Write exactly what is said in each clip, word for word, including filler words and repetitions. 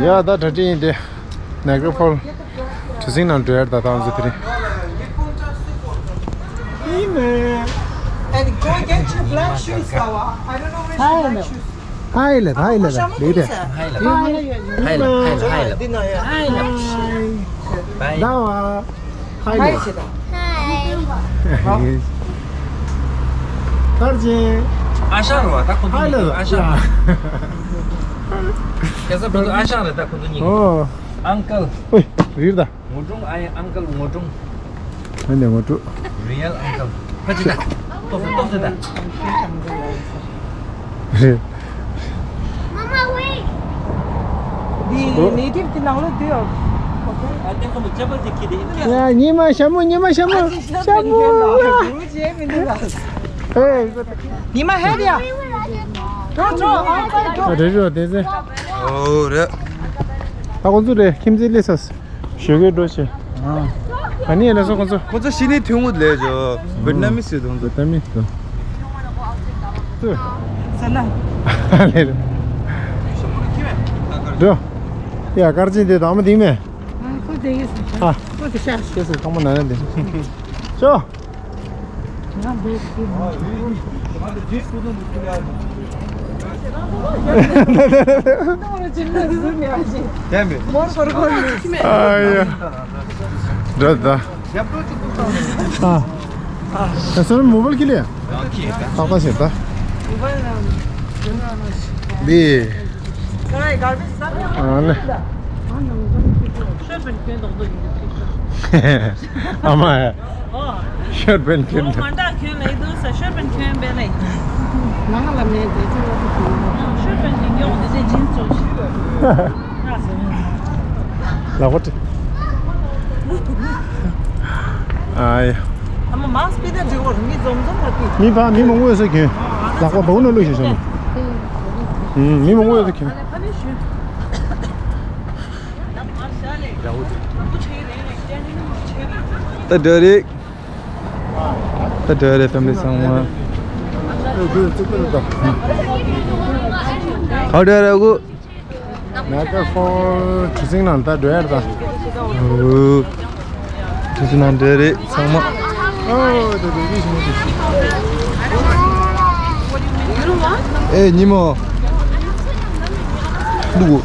ཡ་ད་གྲ་སྒྲིག་ཡིན་ཏེ། ནེ་གྷ་ར་ཕོལ་གྲུ་གཟིངས་ནང་འགྲོ་ཡར་ད་ད་ང་ཚོ་དེ་རིང་། And go get your black shoes, Sawa. I don't know where your black shoes. ཧའི་ལེ་ཧའི་ལེ་ལེ་ལེ་ལེ། ཧའི་ལེ་ཧའི་ལེ་ཧའི་ལེ། ཧའི་ལེ། ཧའི་ལེ། ཧའི་ལེ། ཧའི་ལེ། ཧའི་ལེ། ད་བ། ཧའི་ལེ། ཧའི། ཧའི། ཧའི། ཀར་ཅན། ཨ་ཞང་རེད་བ། ད་ཁོ་ཚོ་ཧའི་ལེ། ཨ་ཞང་རེད། ཁ་སང་བོད་དུ་ཨ་ཞང་རེད། ད་ཁོ་ཚོ་གཉིས། ཨོ། ཨང་ཀལ། ཨོའི། རིར་ད། ངོ་སྒྲུང་ཨ་ཡ། ཨང་ཀལ་ངོ་སྒྲུང་། ཨ་ནི་ངོ་སྒྲུང་། Real uncle། ཕ་ཅི་ད། ཏོག་ཙེ་ཏོག་ཙེ་ད། Mama, wait. The native དེ་ནང་ལོགས་དུ་ཡོད། ཨ་དེ་ཁོ་མོ་ཅ་པལ་དེ་ཁྱེར་ཏེ་ཡིན། ཡ་ཉི་མ་ཞྭ་མོ། ཉི་མ་ཞྭ་མོ། ཞྭ་མོ་ཡ། ཨེ། ཉི་མ་ཧེ་ཡ། འགྲོ་འགྲོ། ཨ་ད་འགྲོ། རེ་རེ་བ་དེ་ཚེ། ཨོ་རེད། ད་ཁོང་ཚོ་རེད། ཁྱིམ་མཚེས་སླེབས་ས། ཞོགས་ཀས་འགྲོ་བྱེད། ཨ་ནི་ལ་སོ་ཁོང་ཚོ། ཁོང་ཚོ་ཤི་ནི་ཐུང་ངུ་ལས་ཇོ། ཝེད་ནམ་མི་སི་ཐུང་ཚོ། ཝེད་ནམ་མི་སི་ཐུང་། ཚུ། ས་ན། ལེ་རེད། འགྲོ། ཡ་ཀར་ཅན་དེ་དང་མ་དེང་མེད། ཨ་ཁོ་དེ་གི་ས། ཨ་ཁོ་དེ་ཤ་ཤ། ཁྱེད་ཚོ་ཚང་མ་ན་ན་དེ། ཅོ། ཨ་ཡ། འགྲོ་ད། ཨ། ད་སོ་ར་མོ་བལ་ཁི་ལེ། ཏག་ཏག་བྱེད་ད། འདི། ཨ་ནི། ཨ་མ་ཡ། ཤོར་བན་ཁྱོད། ང་འདྲ་ཁྱོད་ལ་ཡི་དུ་ས། ཤོར་བན་ཁྱོད་བན་ལེ། ང་ལ་མེད་དེ་ཅི་ལ་དུ། ཤོར་བན་གྱི་མགྱོགས་དེ་ཚེ་ཇིན་ཙོ་ཤི། ལག་པ་དྲི། ཨ་ཡ། ཨ་མ་མང་སྤི་ད་འགྲིག་གོ། མི་འཛོམས་འཛོམས་ལ་ཕི། མི་ཕ་མི་མང་པོ་ཡོད་ས་གྱོན། ལག་པ་བོ་ནོ་ལུ་ཞིག་ཞོན། མི་མང་པོ་ཡོད་ས་གྱོན། ད་འདྲ་རེད། ད་འདྲ་རེད། ད་མི་ཚང་མ། ཨ་འདྲ་རེད་གོ། ནེ་གྷ་ར་ཕོལ་གྲུ་གཟིངས་ནང་ད་འགྲོ་ཡར་ད། ཨོ། གྲུ་གཟིངས་ནང་འགྲོ་རེད་ཚང་མ། ཨོ་དེ་དེ་དེ་ཞིག་མི་འདུག་ཨེ་ཉི་མ། འདུག་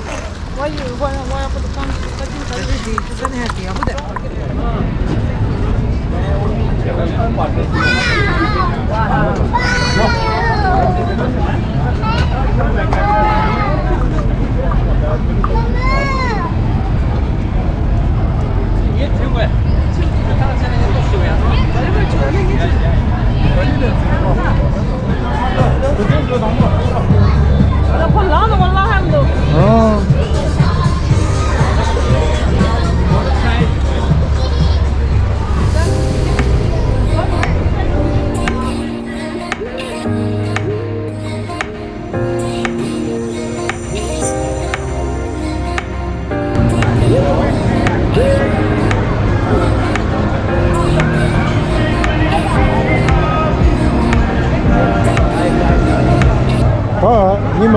ཨ་ཉི་མ།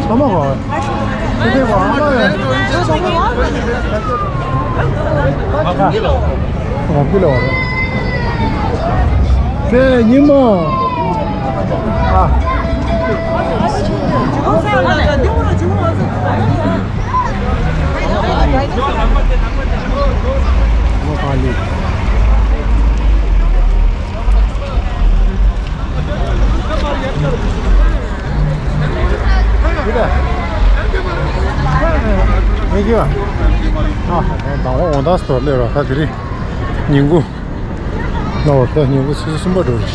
ཚང་མ་གོ། ཨ་ཀི་ལོ། ཁྱེད་ཉི་མ། ཨ། མི་གི་བ། ཨ། དང་པོ་འོང་ད་སྟོར་ལེ་རོ་ད་དེ་རིང་ཉིན་གུང་། ལོ་ད་ཉིན་གུང་ཆུ་ཚོད་གསུམ་པ་འགྲོ་རེད།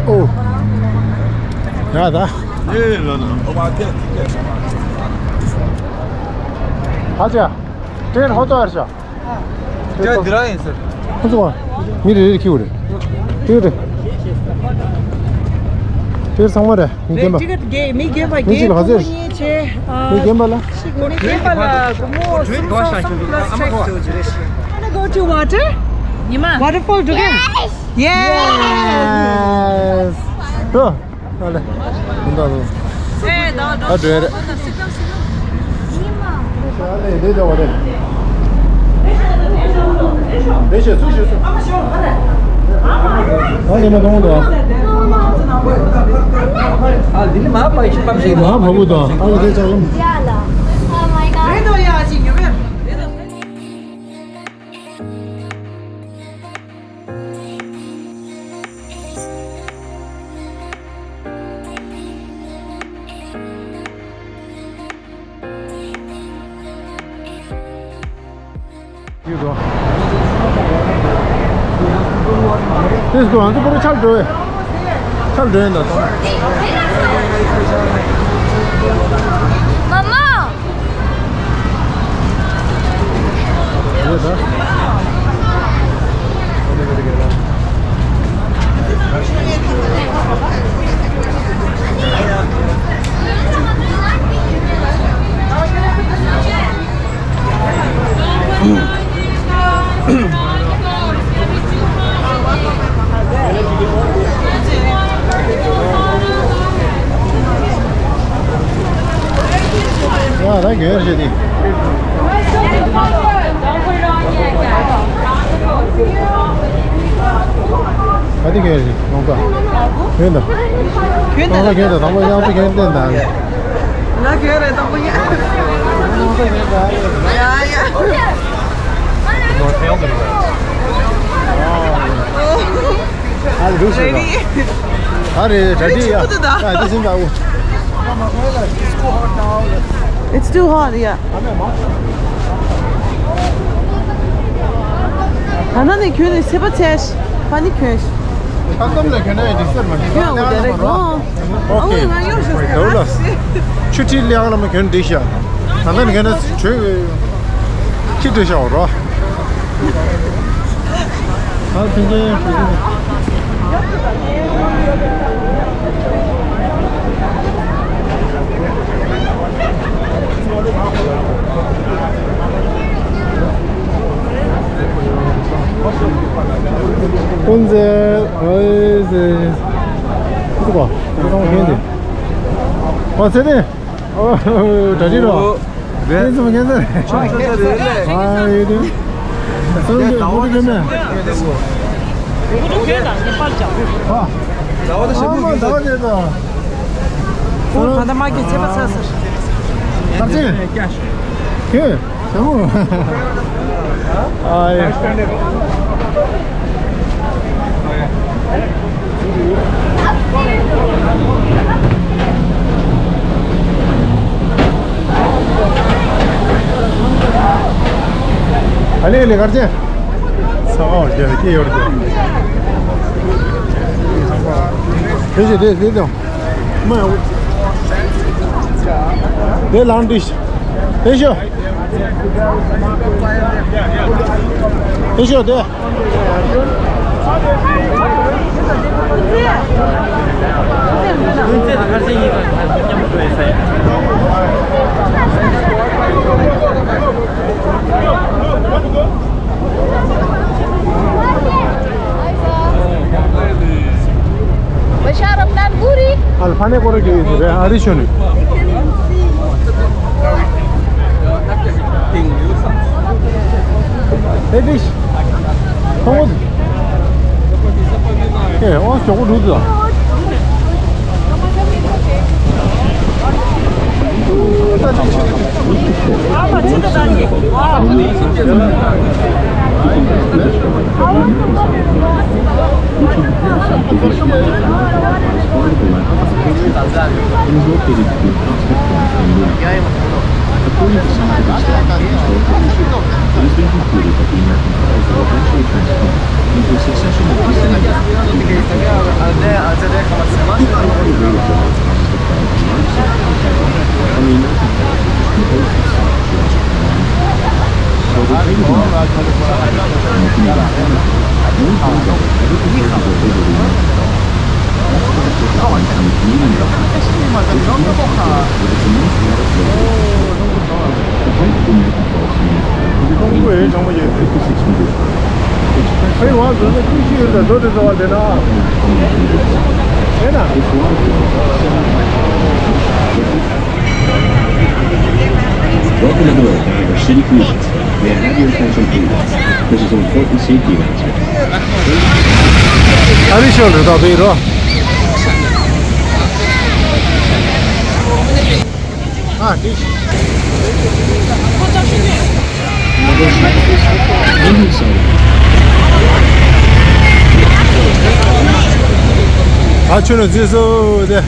ཨོ། ཡ་ད། ཨ་ཅག་ཀྲེན་ཧོ་ཏོ་ཨར་ཤ། ཀྲེན་འདི་རང་ཡིན་ཟེར། ཁོ་ཚོ་བ། མི་རེ་རེ་ཁྱིའུ་རེད། ཁྱིའུ་རེད། དེ་ཚང་མ་རེད། མི་རྒན་པ། མི་གཅིག་ལ་ག་ཚོད། ཆེ། ཨ། མི་རྒན་པ་ལ། མི་རྒན་པ་ལ་སྒོར་མོ་སུམ་སྟོང་སུམ་plus tax། Wanna go to water? ཉི་མ། Waterfall to go? Yes! Yes! ཨ་ལེ། མི་འདུག་ཨ། འགྲོ་ཡ་རེད། ཨ་ལེ་འདི་འདྲ་བ་རེད། འདི་ཞེས་སུ་ཞེས་སུ། ཨ་ལེ་མ་གཏོང་འདུག་ཨ། ཨ་འདི་ནི་མ་པ་ཞིག་པ་ཞིག་མ་བ་བུ་དང་ཨ་ལེ་འདི་ཅག་ལ། རེད་དོ་ཡ་ཞིག་ཉོ་མེད། ཡོད་དོ། དེ་སྐོར་ང་ཚོ་པོ་ར་ཆལ་འགྲོ་བས། ཆལ་འགྲོ་ཡིན་ད་དོ། མ་མ། ཡོད་ད། ཡ་ད་གྱོན་རེད་དེ། ད་དེ་གྱོན་རེད་ལོང་ཀ། གྱོན་ད། གྱོན་ད། ལོང་ཀ་གྱོན་ད། དང་པོ་དབྱངས་ཚ་གྱོན་བསྟན་ད། ང་གྱོན་རེད་དང་པོ་ཡ། ཡ་ཡ། ཨ་རེ་རེ་ཡ། ཨ་རེ་ད་དེ་ཡ། ཨ་དེ་སིན་ད་འུ། It's too hot, yeah. ད་ནི་གྱོན་ནས་སེ་པ་ཚེ་ཕ་ནི་གྱོན། ཁ་སྐམ་ལ་གྱོན་ན་ཡང་འགྲིག་ས་མ་རེད། གྱོན་འོ་དེ་རེད་གོ། ཨོ་ཁེ། ད་འུ་ལ་ཆུ་ཁྲིད་ལེགས་ལ་མ་གྱོན་འགྲིག་ཤག་ད་ལྟ་ནི་གྱོན་ན་བྲོས་ཁྱི་འདྲ་ཤག་རོ། ཨ་ཕན་ཚུན་ཡང་ཞུ་གི་ཀུན་མཛེས། ཨོའི་ཟེ། ཨོ་ཚེ་ཏན། ཨོ་གྲ་སྒྲིག་རོགས། ཁྱེད་ཚོ་ཁྱེད་ཚོ་རེད། ཨ་ཡོད་དུ། སོང་གི་ཧུ་ཏུ་གན་མེ། ཧུ་ཏུ་གན་དང་ངེས་པར་ཅང་། ཨ་མ་ཟླ་བ་དེ་དང་། ཨོ་ད་ལྟ་མ་གི་ཚེ་པ་ཚ་ཟེར། ཨ་ཙི། ཁྱེད། ཨ་ཡེ། ཨ་ལེ་ཨ་ལེ་གར་ཅན། ས་ཨོ་རྒྱ་ལ་སྐྱེས་ཡོད་རེད། དེ་ཞིག་དེ་དེ་དང་། དེ་ལང་དུས། དེ་ཤོ། དེ་ཤོ་དེ། ཨལ་ཕ་ནེ་ཀོ་ར་གི་རེ་ཨ་རི་ཤོ་ནི། ཨེ་ཏིཤ། ཁོང་། ཨེ་ཨོ་ཞོགས་པ་འགྲོ་དུས། ཚང་མ་ཡོད། Fifty-six meters high. Its crest ཨེ་བ་ཟོ་ན་ཅི་ཞིག་ཡོད་ད་ཟོ་དེ་ཟོ་བ་དེ་ན། དེ་ན། Its waterfall is seven hundred feet. Welcome aboard, Diver City Cruises. May I have your attention, please? This is an important safety announcement. ཨ་རི་ཤོ་ལ་ད་བེ་རོ། ཨ་དེ། ཨ་ཆུ་ནང་རྩི་སོ་དེ།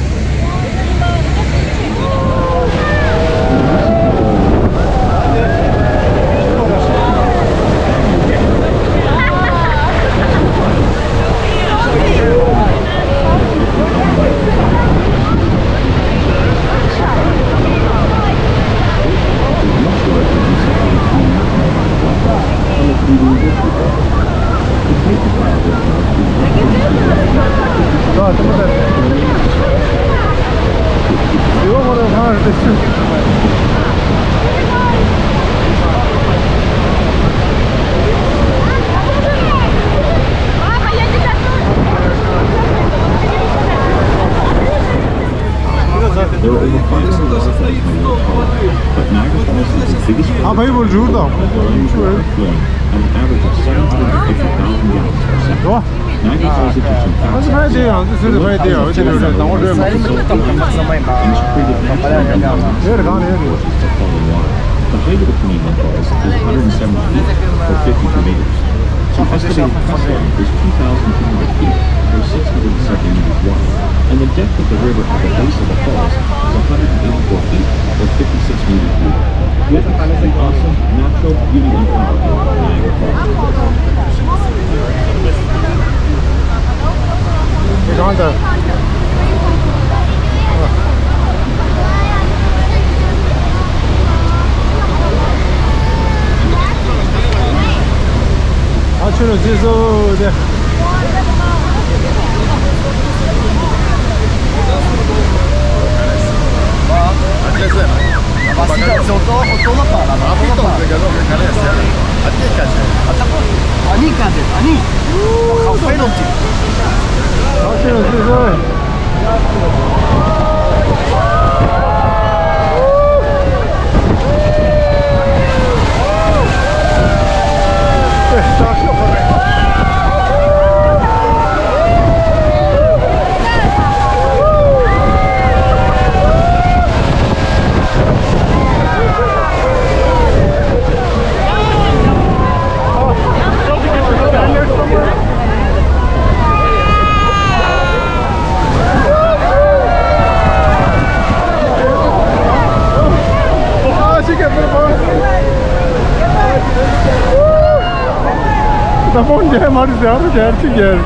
There are over five hundred waterfalls in World Park, but Niagara Falls is the biggest हाँ भाई, बोल जरूर था। Flowing at an average of seven hundred fifty thousand gallons per second. वाह। Niagara Falls is just a हाँ, तो भाई दे यार, तो सिर्फ भाई दे यार, चलो, चलो, चलो। And it's created natural environments and resources for flowing water. The height of the Canadian Falls is one hundred seventy feet, or fifty-two meters. An estimated cost is two thousand two hundred feet, or six hundred seventy meters wide, and the depth of the river at the base of the falls is one hundred eighty-four feet, or fifty-six meters deep. Witness the awesome natural beauty and power of Niagara Falls. ཨ་ཆུ་ནང་རྩི་སོ་དེ། ད་ཕོན་རྒྱལ་མ་རེད་ཟེར་རྒྱལ་ཅི་རྒྱལ།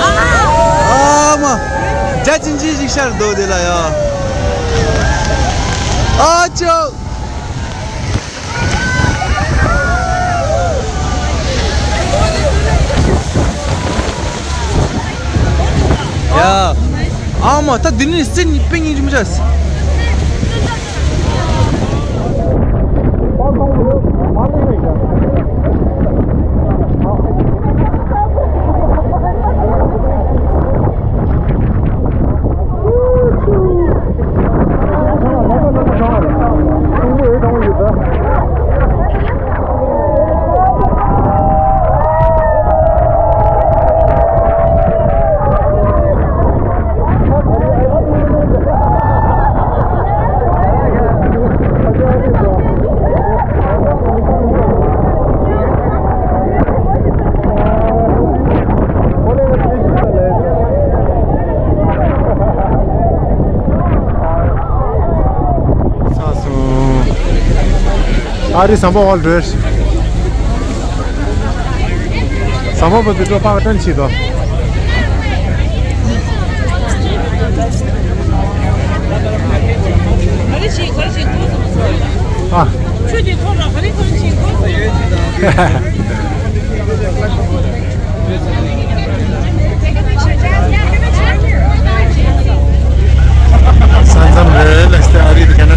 ཨ་མ། རྒྱ་ཅིན་ཅི་ཞིག་ཤར་འདུག་དེ་ལ་ཡ། ཨ་ཅོ། ཡ། ཨ་མ་ད་འདི་ནས་སྲིན་པེ་ཉིན་རིམ་ར། ས་སོང་། ཨ་རི་ཟམ་པ་འོག་འགྲོ། ཟམ་པ་བར་དུ་འགྲོ་པགས་སྟོན་བྱེད་དོ། ཨ། ས་མཚམས་རེད་ལ་སྟེ་ཨ་རི་དང་ཁེ་ན་ཌ།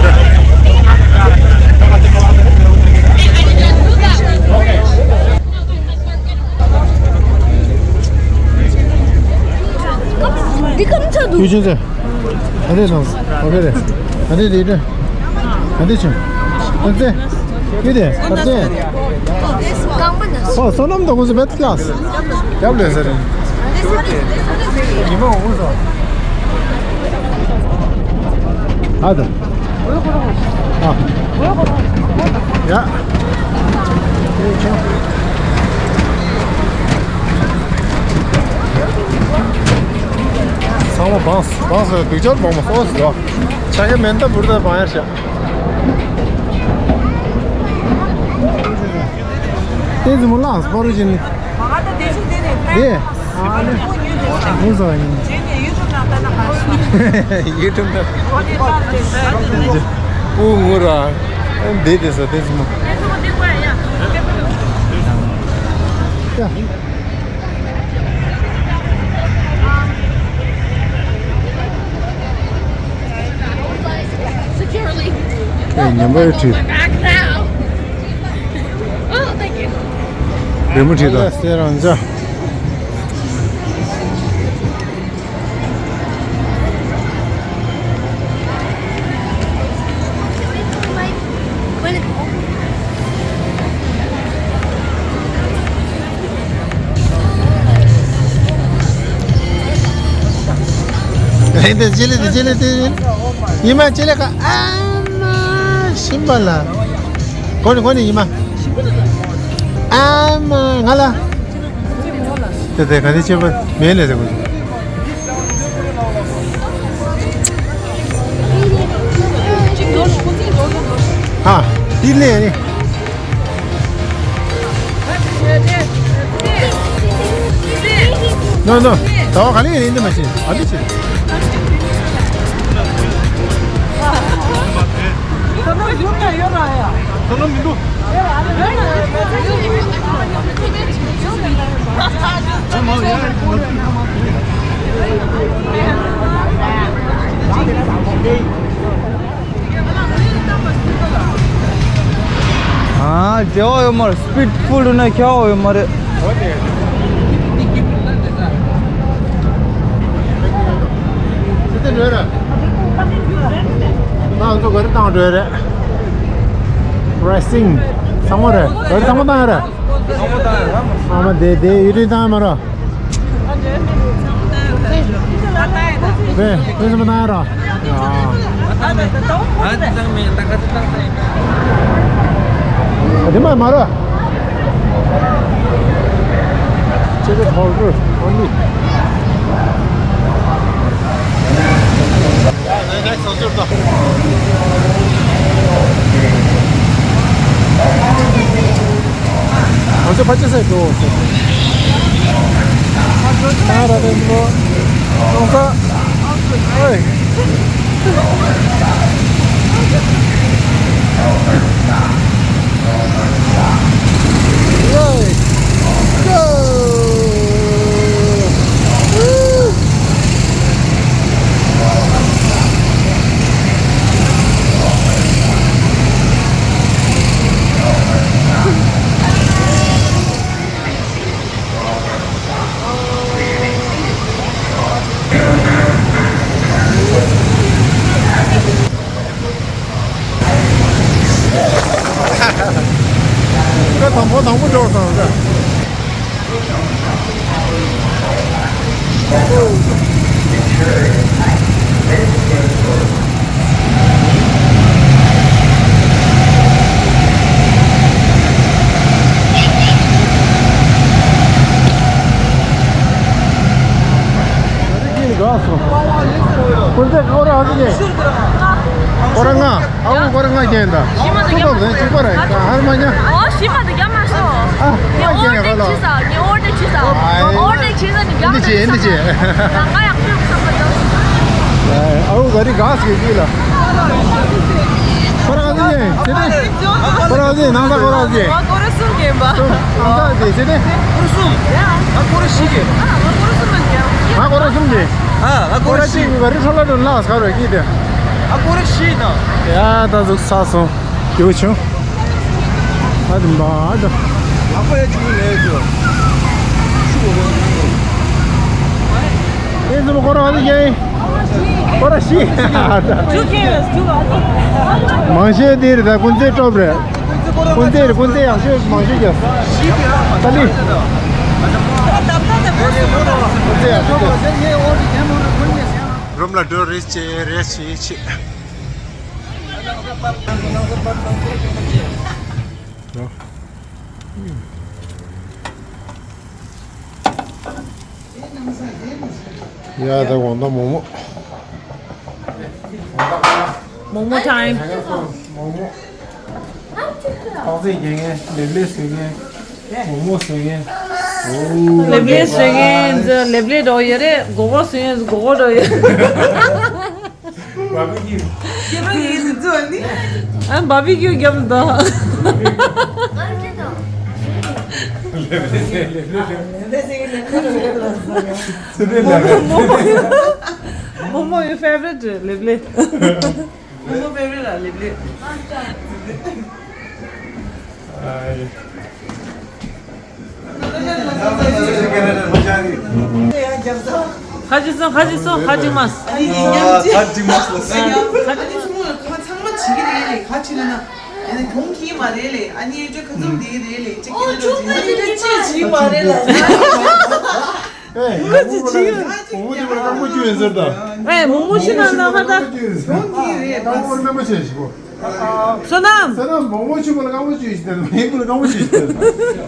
འདི་གམ་ཚ་འདུག་ཡུལ་ཅན་ཚེ། ཨ་རེ་ནང་། ཨོ་ཁེ་རེད། ཨ་རེ་རེད་རེད། ཨ་རེ་ཆུ། ཨ་རྩེ། ཡོད་དེ། ཨ་རྩེ། ཨོ་སོ་ནམ་དུ་ཀུ་སུ་བེད་ཀླ་སི། རྒྱབ་ལས་ཟེར། ཉི་མ་འོང་སོ། ཨ་དུ། ཨ། ཡ། ཚང་མ་བང་སོ། བང་སོ་དུག་ཆར་བང་མ་སོ་སོ། ཆ་ཤས་མེད་ད་བུར་ད་བང་ཡར་བཞག་ཏེ་ཛི་མོ་ལངས་སྤོ་རུ་ཅན། ཨེ། ཨ་ནི། ངུ་ཟ་ཡིན། ཡུ་ཊུབ་ན། ཨུ་ངུ་ར། འདི་དེ་ས་ཏེ་ཛི་མོ། ཡ། ཨེ་ཉམས་པ་ཡོད་ཁྲིད། རི་མོ་ཁྲིད་དང་། སེ་རང་ཅག་ཨེ་འདི་ཅི་ལི་འདི་ཅི་ལི་འདི། ཉི་མ་ཅི་ལི་ཀ་ཨ་མ་ཤིམ་པ་ལ། གོ་ནི་གོ་ནི་ཉི་མ། ཨ་མ་ང་ལ། དེ་དེ་ག་དེ་ཆེ་བ་མེད་ལས་དེ་གོ། ཨ། དེ་ལས་ནི། ནོ་ནོ། ད་བ་ག་ལེ་ཡིན་འདི་མ་ཤེས། ཨ་འདི་ཤེས། ད་ནོ་ཡོད་ན་ཡོད་ར་ཡ། ད་ནོ་མི་འདུག་ཡོད་ར་ཡ། ཡོད་ཡོད་མ་རེད། སི་པིཌ་ཕུལ་འགྲོ་ན་ཁྱོད་ཡོད་མ་རེད། ང་ཚོ་ག་རེ་བཏང་འགྲོ་རེད། རེ་སིང་། ཚང་མ་རེད། ག་རེ་ཚང་མ་བཏང་རེད། ཚང་མ་བཏང་རེད། ཨ་མ་དེ་དེ་ཡུལ་དུས་བཏང་མ་རེད། རེད། དེ་ཚང་མ་བཏང་རེད། དེ་མ་མ་ར། ཅེ་ཀེ་ཧོལ་ཌར་ཨོན་ལི། ང་ཚོ་ཕལ་ཆེར་སེ་འགྲོ་འོང་ཟེར། ཨ་ར་རེ་མོ། ཨོ་ཁ། ཨོ་ཡེ། ཁ་དང་པོ་དང་པོ་འགྲོ་དང་ཟེར། ཁོ་རང་ང་། ཨ་ཁུ་ཁོ་རང་ང་རྒྱན་དང་། ཤི་མ་འདུག་ཁུ་ལོག་ཟན་གཅིག་པ་རེད། ཧར་མ་ཉ། ཨོ་ཤི་མ་འདུག་རྒྱ་མ་ཤོ། ཨ་ངས་ཨོར་ཏེ་ཁ་ལོ་ཆི་ས། ངས་ཨོར་ཏེ་ཆི་ས། ཨོར་ཏེ་ཆི་ས་ནི་རྒྱ་མ་འདི་ཅི་འདི་ཅི། ང་ཡང་ཁུ་ས་ས་ས། ཨ་ཁུ་ག་རི་ག་སི་གི་ལ། ཁོ་རང་ཟིན་ཡིན་ཟེར་ཏེ། ཁོ་རང་ཟིན་ནང་ས་ཁོ་རང་ཟིན། ང་སྐོར་ར་གསུམ་རྒྱན་པ། ནང་ས་ཟིན་ཟེར་ཏེ། སྐོར་གསུམ། ང་སྐོར་ར་བཞི་རྒྱན། ང་སྐོར་ར་གསུམ་རྒྱན། ང་སྐོར་ར་གསུམ་རྒྱན། ཨ་ང་སྐོར་ར་བཞི། ག་རི་ཁྲོ་ལ་དུ་ལགས་ག་རོ་གི་དེ། ང་སྐོར་ར་བཞི་ན། ཡ་ད་ཟུག་ས་སོང་། རྒྱུ་བྱུང་། ཨ་དི་མ་ད། ཨ་ཁོ་ཡ་ཆུང་ལས་ཆུ། ཆུ་བོ་བོ། ཨེ་ཟུ་མ་སྐོར་ར་ཨ་དི་རྒྱན། སྐོར་ར་བཞི། མང་ཤོས་འདི་རེད་ད། ཀུན་རྫས་སྟོབས་རེད། ཀུན་རྫས་རེད། ཀུན་རྫས་ཡག་ཤོས་མང་ཤོས་རྒྱབ། ཏ་ལི། ཀུན་རྫས་ཡག་ཤོས་རྒྱབ། རུམ་ལ་འགྲོ་རེས་བྱེད་རེས་བྱེད་བྱེད། ཡ་ད་གོང་ད་མོག་མོག་མོག་མོག་ཊའིམ། མོག་མོག་ཨོ་ཙི་རྒྱག་མཁན། ལེབ་ལེབ་བཟོ་མཁན། མོག་མོག་བཟོ་མཁན། ལེབ་ལེབ་བཟོ་མཁན་ཚོ་ལེབ་ལེབ་འགྲོ་ཡོད་རེད། སྒོར་སྒོར་བཟོ་མཁན་ཚོ་སྒོར་སྒོར་འགྲོ་ཡོད་རེད། བ་བི་ཀིའུ། ཁྱེད་རང་ཡིན་ནི་ཚོ་ནི། ཨ་བ་བི་ཀིའུ་རྒྱབ་ལ་འདུག་ཚེ་འདས་ལ། མོག་མོག་ཡོད། ཕེ་ཝ་རི་ཊི་ལེབ་ལེབ། མོག་མོག་ཕེ་ཝ་རི་ཊི་ལ་ལེབ་ལེབ། ཧ་ཅི་སོང་། ཧ་ཅི་སོང་། ཧ་ཅི་མ་སོང་། ཧ་ཅི་མ་སོང་། ཨ་ནི་ཚང་མ་ཚང་མ་བྱེད་ཀྱི་རེད་ལེ། ག་བྱེད་ན་ན། ཨ་ནི་གྱོང་ཁེ་མ་རེད་ལེ། ཨ་ནི་ཅོ་ཁ་ཚོམ་དེ་རེད་ལེ། ཅིག་ཨོ་ཅོ་ཁ་ཚོམ་དེ་ཅི་བྱེད་མ་རེད་ལ། ཨེ། མོག་མོག་ལ་རྐང་པ་བཅུ་ཡོད་ཟེར་ད། ཨེ། མོག་མོག་ཤི་ན་ན་ཧ་ད། གྱོང་ཁེ་རེད། རྐང་པ་རྣམ་པ་བྱས་ཤིག་གོ། བསོད་ནམས། བསོད་ནམས། མོག་མོག་ཆུ་བོ་ལ་རྐང་པ་བཅུ་ཡོད་ཟེར་ད། མེ་བོ་ལ་རྐང་པ་བཅུ་ཡོད་ཟེར་ད།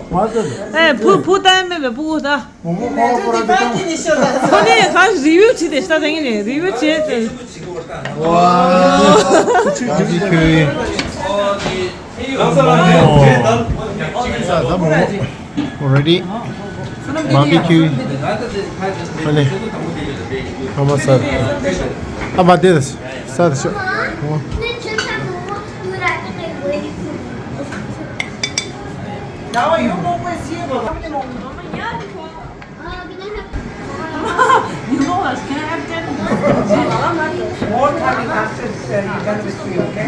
མ་ཟེར་ད། ཨེ། བུ་བུ་ད་མེད་པའི་བུ་གུ་ད། མོག་མོག་ཁོ་བོ་ཁོ་རང་གི་རྐང་པ། ཁོ་ནས་ག་རི་ཝིའུ་བྱེད་དེ་ཤ་ད་ཡིན་ནས་རི་ཝིའུ་བྱེད་དེ། ཝ། ཁྱོད་ཁྱོད་ཁྱོད། Ready? Barbecue. Allez. Comment ça? Ah, bah, t'es ça, c'est chaud. You know what? Can I have ten minutes? More time after, uh, you done with me, okay?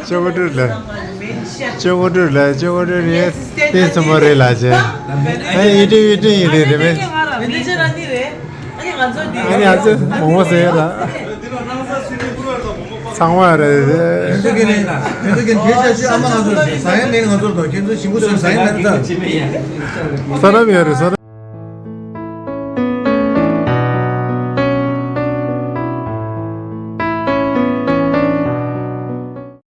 ཅོ་གོ་ཀྲུའུ་ལ། ཅོ་གོ་ཀྲུའུ་ལ། ཅོ་གོ་ཀྲུའུ་རེད། དེ་ཚོ་མོ་རེད་ལ་ཅེ། ཨ་ཡི་ཏི་ཡི་ཏི་ཡི་ཏི་རེད་མེད། ཨ་ནི་ང་ཚོ་འདི། ཨ་ནི་ང་ཚོ་མོ་མོ་ཟེར་ལ། ཚང་མ་རེད། ཁྱེད་ཚོ་གིས་ནི། ཁྱེད་ཚོ་གིས་ནི་དེ་བྱ་ཤི་ཨ་མ་ང་ཚོ་ཟ་ཡ་མེད། ང་ཚོར་དང་ཁྱེད་ཚོ་ཞིམ་པོ་བཟོས་ཟ་ཡ་མེད་ད། ས་ལམ་ཡོད་རེད་ས་ལམ།